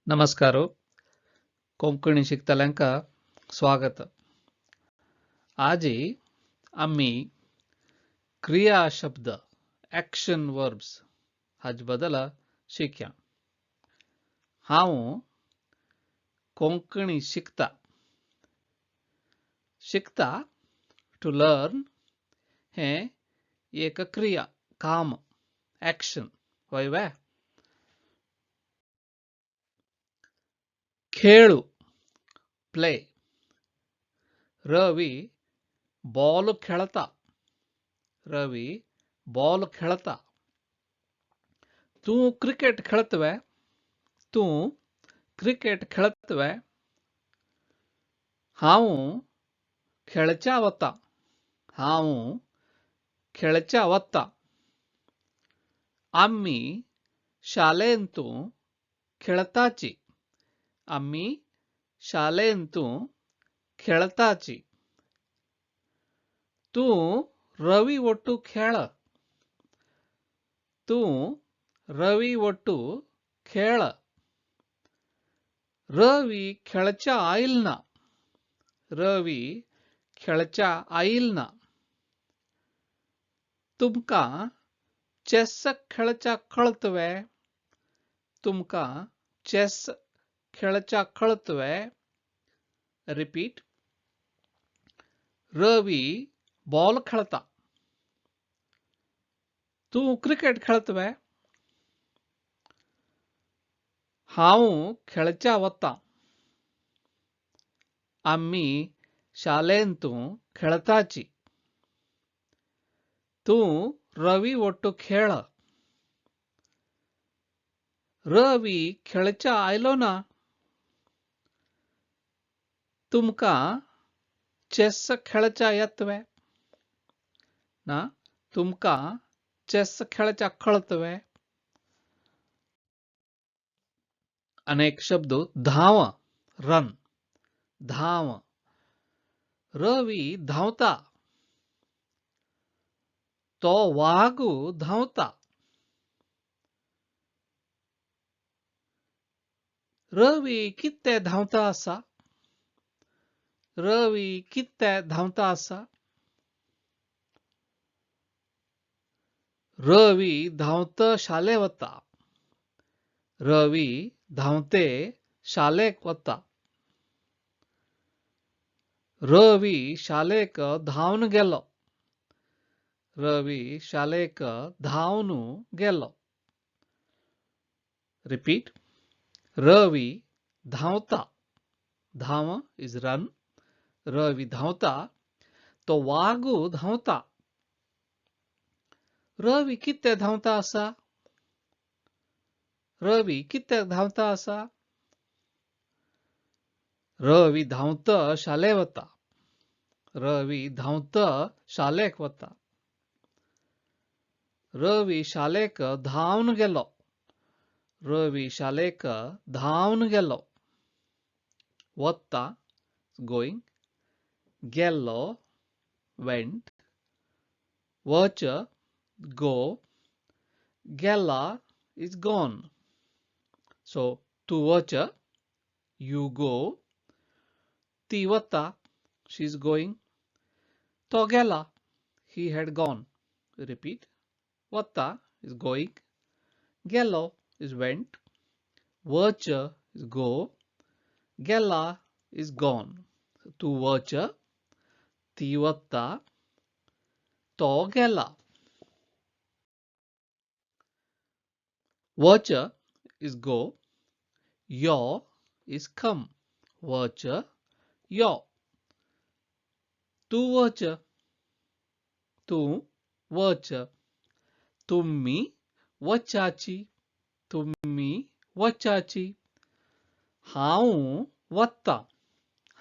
नमस्कार कोंकणी शिकतल्यांका स्वागत। आज आमी क्रिया शब्द ॲक्शन वर्ब्स हाजे बद्दल शिकया। हांव कोंकणी शिकता। शिकता टू लर्न हें एक क्रिया काम ॲक्शन हय वे। खेळू प्ले। रवि बॉल खेळता। रवि बॉल खेळता। तूं क्रिकेट खेळतवे। तूं क्रिकेट खेळतवे। हांव खेळच्या वता। हांव खेळच्या वता। आमी शाळेंतू खेळताची। आमी शाळेंतू खेळताची। तूं रवि ಒಟ್ಟು खेळ। तूं रवि ಒಟ್ಟು खेळ। रवि खेळच्या आयल ना। रवि खेळच्या आयल ना। तुमकां चेस खेळच्या कळतवे। तुमकां चेस खेळच्या कळतवे। रिपीट। रवि बॉल खेळता। तूं क्रिकेट खेळतवे। हांव खेळच्या वता। आमी शाळेंतू खेळताची। तूं रवि ಒಟ್ಟು खेळ। रवि खेळच्या आयलो ना। तुमकां चेस खेळच्या येतवे ना। तुमकां चेस खेळच्या कळतवे। अनेक शब्द धांव रन धांव। रवि धांवता। तो वागू धांवता। रवि कितें धांवता आसा। रवि कितें धांवता आसा। रवि धांवत शाळे वता। रवि धांवते शाळेक वता। रवि शाळेक धांवन गेलो। रवि शाळेक धांवन गेलो। रिपीट। रवि धांवता। धांव is run. Ravi धांवता। तो वागू धांवता। रवि कितें धांवता आसा। रवि कितें धांवता आसा। रवि धांवत शाळे वता। रवि धांवत शाळेक वता। रवि शाळेक धांवन गेलो। रवि शाळेक धांवन गेलो। वता गोइंग, गेलो वेंट, वच गो, गेला is gone. सो तूं वच you go, ती वता she is going, तो गेला he had gone. Repeat. वता is going, गेलो is went, वच is गो, गेला is gone. तूं वच, ती वता, तो गेला। वच is go, यो is come. वच यो। तूं वच। तूं वच। तुम्ही वचाची। तुम्ही वचाची। हांव वता।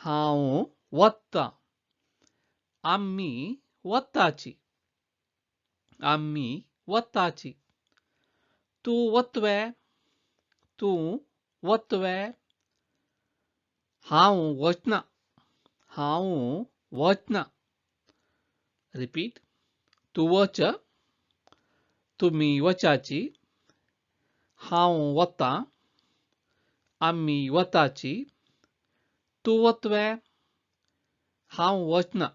हांव वता। आमी वताची। आमी वताची। तूं वतवे। तूं वतवे। हांव वचना। हांव वचना। रिपीट। तूं वच। तुमी वचाची। हांव वता। आमी वताची. तूं वतवे? हांव वचना.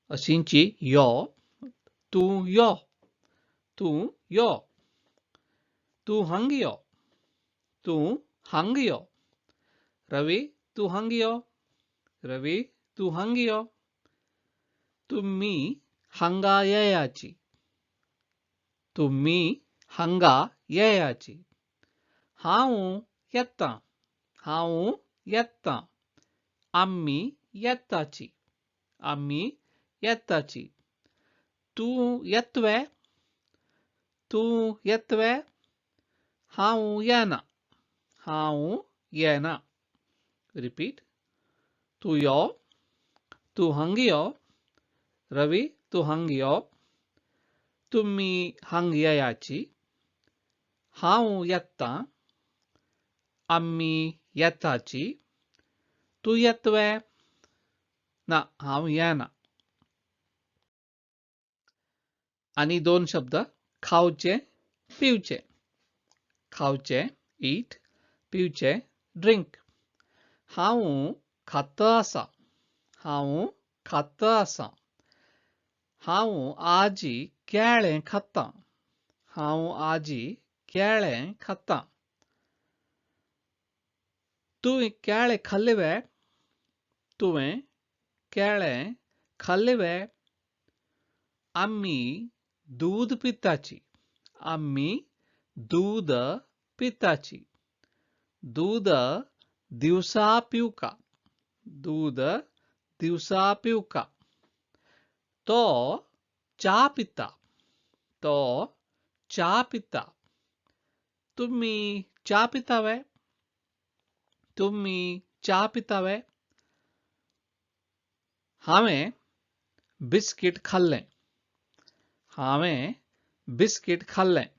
अशींची यो. तूं यो. तूं यो. तूं हांग यो. तूं हांग यो. रवी तूं हांग यो. रवी तूं हांग यो. तुमी हांगा येयाची. तुमी हांगा येयाची. हांव येता. हांव येता. आमी येताची. आमी येताची. तूं येतवे? तूं येतवे? हांव येना. हांव येना. रिपीट. तूं यो. तूं हांग यो. रवी तूं हांग यो. तुमी हांग येयाची. हांव येता. आमी येताची. तूं येतवे? ना, हांव येना. आनी दोन शब्द खावचे पिवचे. खावचे ईट, पिवचे ड्रिंक. हांव खाता आसा. हांव खाता आसा. हांव आजी केळें खाता. हांव आजी केळें खाता. तुवें केळें खाल्लें वे? तुवें केळें खाल्लें वे? आमी दूद पिताची. आमी दूद पिताची. दूद दिवसा पिवका. दूद दिवसा पिवका. तो च्या पिता. तो च्या पिता. तुमी च्या पिता वे? तुमी च्या पिता वे? हांवें बिस्कीट खाल्लें. हांवें बिस्कीट खाल्लें.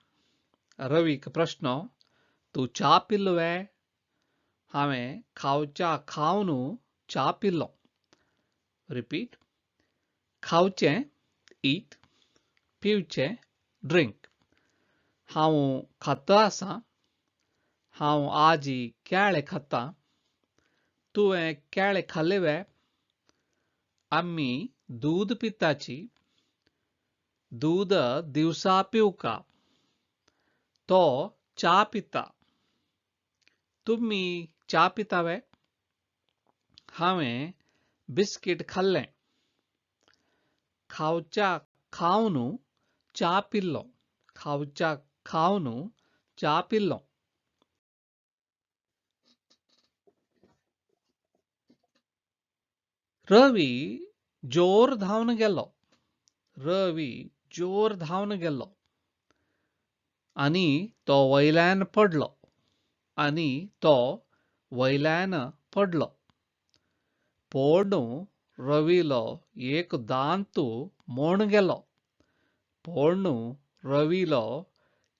रवीक प्रश्न, तूं च्या पिलो वे? हांवें खावच्या खावन च्या पिलो. रिपीट. खावचें ईट, पिवचें ड्रिंक. हांव खाता आसा. हांव आजी केळें खाता. तुवें केळें खाल्लें वे? आमी दूद पिताची. दूद दिवसा पिवका. तो च्या पिता. तुमी च्या पिता वे? हांवें बिस्कीट खाल्लें. खावच्या खावन च्या पिलो. खावच्या खावन च्या पिलो. रवी जोर धांवन गेलो. रवी जोर धांवन गेलो. आनी तो वयल्यान पडलो. आनी तो वयल्यान पडलो. पडून रवीलो एक दांत मोण गेलो. पडून रवीलो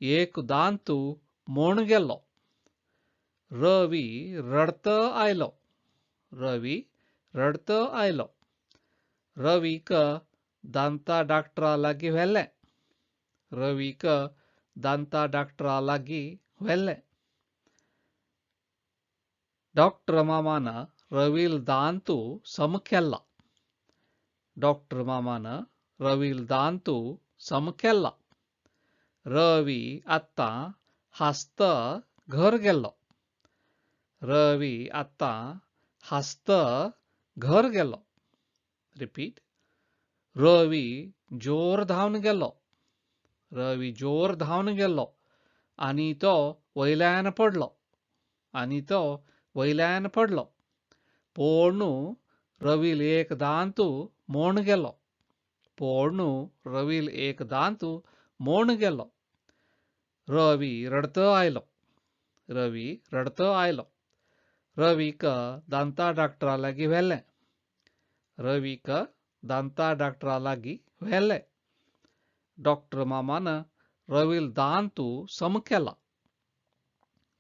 एक दांत मोण गेलो. रवी रडत आयलो. रवी रडत आयलो. रवीक दांता डाक्टरा लागीं व्हेलें. रवीक दांता डाक्टरा लागीं व्हेलें. डॉक्टर मामान रवील दांतू सम केला. डॉक्टर मामान रवील दांतू सम केला. रवी आतां हांसत घर गेलो. रवी आतां हांसत घर गेलो. रिपीट. रवी जोर धांवन गेलो. रवी जोर धांवन गेलो आनी तो वयल्यान पडलो. आनी तो वयल्यान पडलो. पडून रवील एक दांत मोण गेलो. पडून रवील एक दांत मोण गेलो. रवी रडत आयलो. रवी रडत आयलो. रवीक दांता डाक्टरा लागीं व्हेलें. रवीक दांता डाक्टरा लागीं व्हेलें. डॉक्टर मामान रवील दांत सम केला.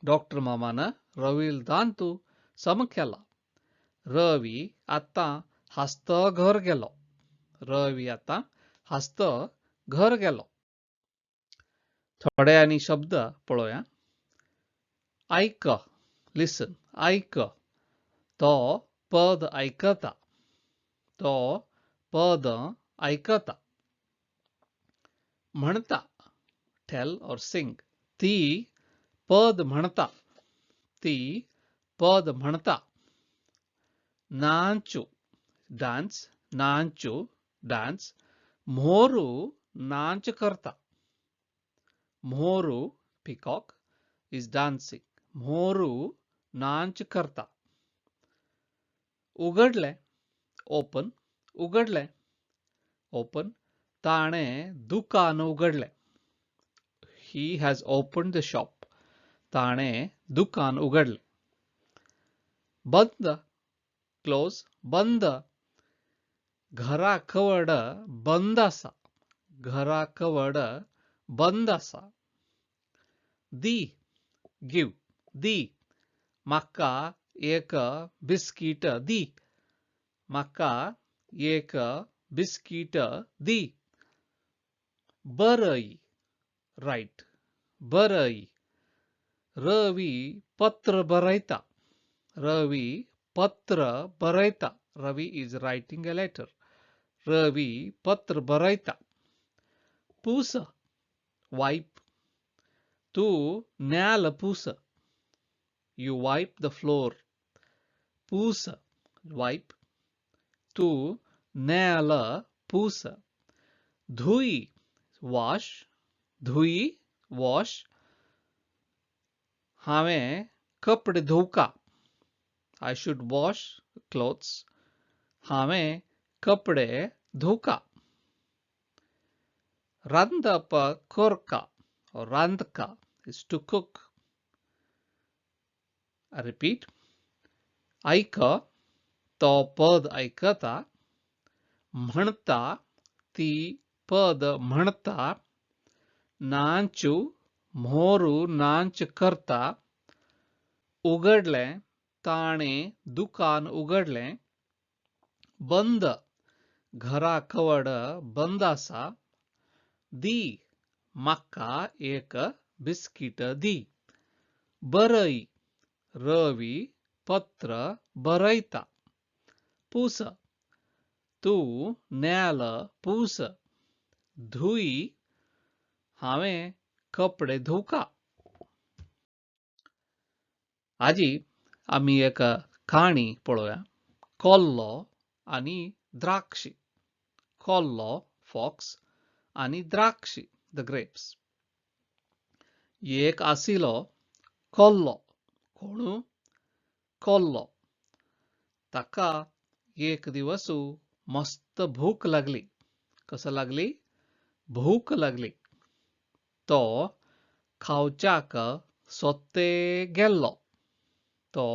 डॉक्टर मामान रवील दांत सम केला. रवी आतां हांसत घर गेलो. रवी आतां हांसत घर गेलो. थोडे आनी शब्द पळोवया. आयक, लिसन, आयक, तो पद आयकता, तो पद आयकता. म्हणता, टेल ऑर सिंग, ती पद म्हणता, ती पद म्हणता. नाचू, डान्स, नाचू, डान्स, मोरू नाच करता, Moru peacock is dancing, Moru नाच करता. उगडले, ओपन, उगडले, ओपन, ताणे दुकान उगडले, he has open the shop, ताणे दुकान उगडले. बंद, क्लोज, बंद, घरा कवड बंद आसा, घरा कवड बंद आसा. दी, गिव, दी, म्हाका एक बिस्कीट दी, म्हाका एक बिस्कीट दी. बरय, रायट, बरय, रवी पत्र बरयता, रवी पत्र बरयता, Ravi is writing a letter, Ravi पत्र बरयता. पूस, वायप, तूं नेल पूस, you wipe the floor, पूस, वायप, तूं नेल पूस. धुई, वॉश, धुई, वॉश, हांवें कपडे धुवका, I should wash clothes, हांवें कपडे धुवका. रांदप करका, रांदका is to cook. I repeat, आयक, तो पद आयकता, म्हणता, ती पद म्हणता, नाचू, मोरू नाच करता, उगडलें, ताणे दुकान उगडलें, बंद, घरा कवड बंद आसा, दी, म्हाका एक बिस्कीट दी, बरय, रवी पत्र बरयता, पूस, तूं नेल पूस, धुई, हांवें कपडे धुवका. आजी आमी एक काणी पळोवया, कोल्लो आनी द्राक्षी. कोल्लो फॉक्स आनी द्राक्षी the grapes. एक आशिलो कोल्लो, कोणू? कोल्लो. ताका एक दिवस मस्त भूक लागली. कसं लागली? भूक लागली. तो खावच्याक सोते गेल्लो, तो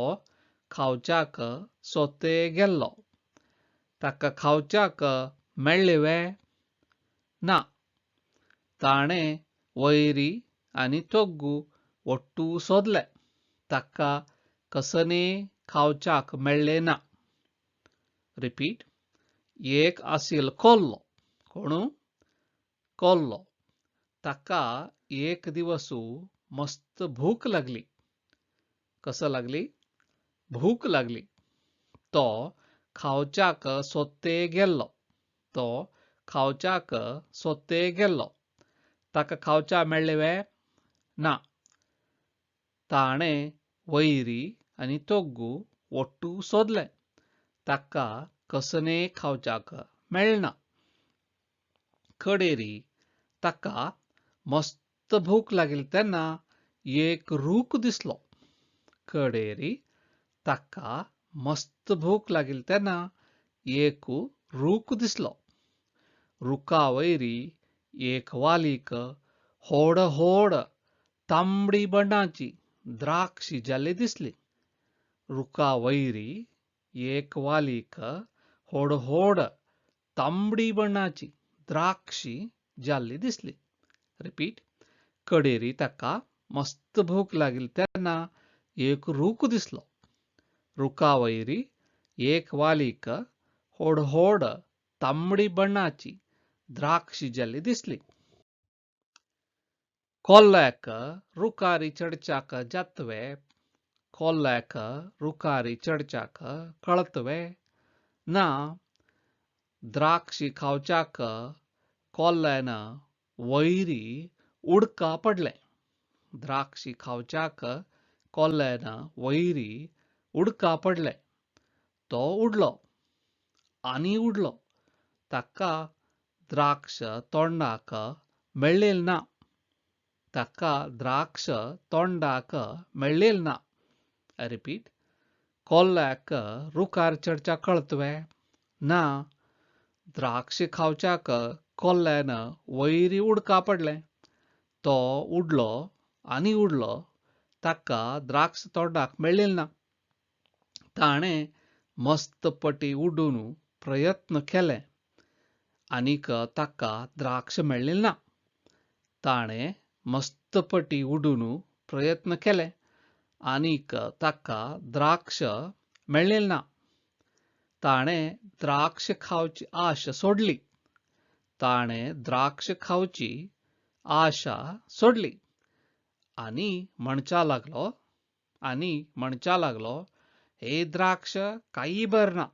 खावच्याक सोते गेल्लो. ताका खावच्याक मेळ्ळे वे? ना. ताणे वैरी आनी तोग्गू ಒಟ್ಟು सोदले, ताका कसने खावच्याक मेळ्ळे ना. रिपीट, एक आशिल कोल्लो, कोणू? कोल्लो. ताका एक दिवस मस्त भूक लागली. कसं लागली? भूक लागली. तो खावच्याक सोते गेल्लो, तो खावच्याक सोते गेल्लो. ताका खावच्या मेळ्ळे वे? ना. ताणे वैरी आनी तोग्गू ಒಟ್ಟು सोदले, ताका कसने खावच्याक मेळना. कडेरी ताका मस्त भूक लागली तेन्ना एक रूख दिसलो. कडेरी ताका मस्त भूक लागली तेन्ना एक रूख दिसलो. रुखा वयरी एक वालीक होड होड तांबडी बणाची द्राक्षी जाल्ली दिसली. रुखा वयरी एक वालीक होड होड तांबडी बणाची द्राक्षी जाल्ली दिसली. रिपीट, कडेरी ताका मस्त भूक लागली तेन्ना एक रूख दिसलो. रुखा वयरी एक वालीक होड होड तांबडी बणाची द्राक्षी जाल्ली दिसली. कोल्ल्याक रुखारी चडच्याक जातवे कोल्याक रुखारी चडच्याक कळतवे? ना. द्राक्षी खावच्याक कोल्यान वयरी उडका पडलें. द्राक्षी खावच्याक कोल्यान वयरी उडका पडलें. तो उडलो आनी उडलो. ताका द्राक्ष तोंडाक मेळ्ळेल ना. ताका द्राक्ष तोंडाक मेळ्ळेल ना. I repeat, कोल्याक रुखार चडच्याक कळतवे? ना. द्राक्ष खावच्याक कोल्यान वयरी उडका पडलें. तो उडलो आनी उडलो. ताका द्राक्ष तोंडाक मेळ्ळेल ना. ताणें मस्त पटी उडून प्रयत्न केले आनीक ताका द्राक्ष मेळ्ळेल ना. ताणें मस्त पटी उडून प्रयत्न केले आनीक ताका द्राक्ष मेळ्ळेल ना. ताणें द्राक्ष खावची आशा सोडली. ताणें द्राक्ष खावची आशा सोडली आनी म्हणच्या लागलो, आनी म्हणच्या लागलो, हे द्राक्ष कांय बरें ना.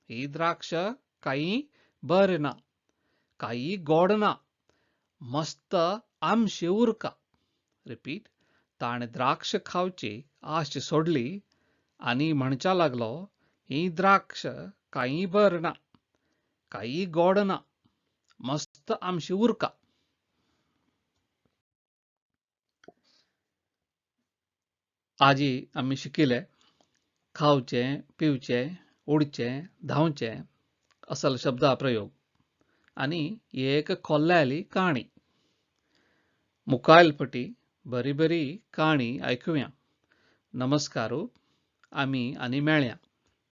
ही द्राक्ष कांय बरें ना, कांय गोड ना, मस्त आमशे उरका. रिपीट, ताणें द्राक्ष खावची आश सोडली आनी म्हणच्या लागलो, ही द्राक्ष कांय बरें ना, कांय गोड ना, मस्त आमशी उरका. आजी आमी शिकिले खावचें, पिवचें, उडचें, धांवचें असल शब्दा प्रयोग आनी एक कोल्ल्याली काणी. मुखायल पटी बरी बरी काणी आयकुया. नमस्कारू, आमी आनी मेळया.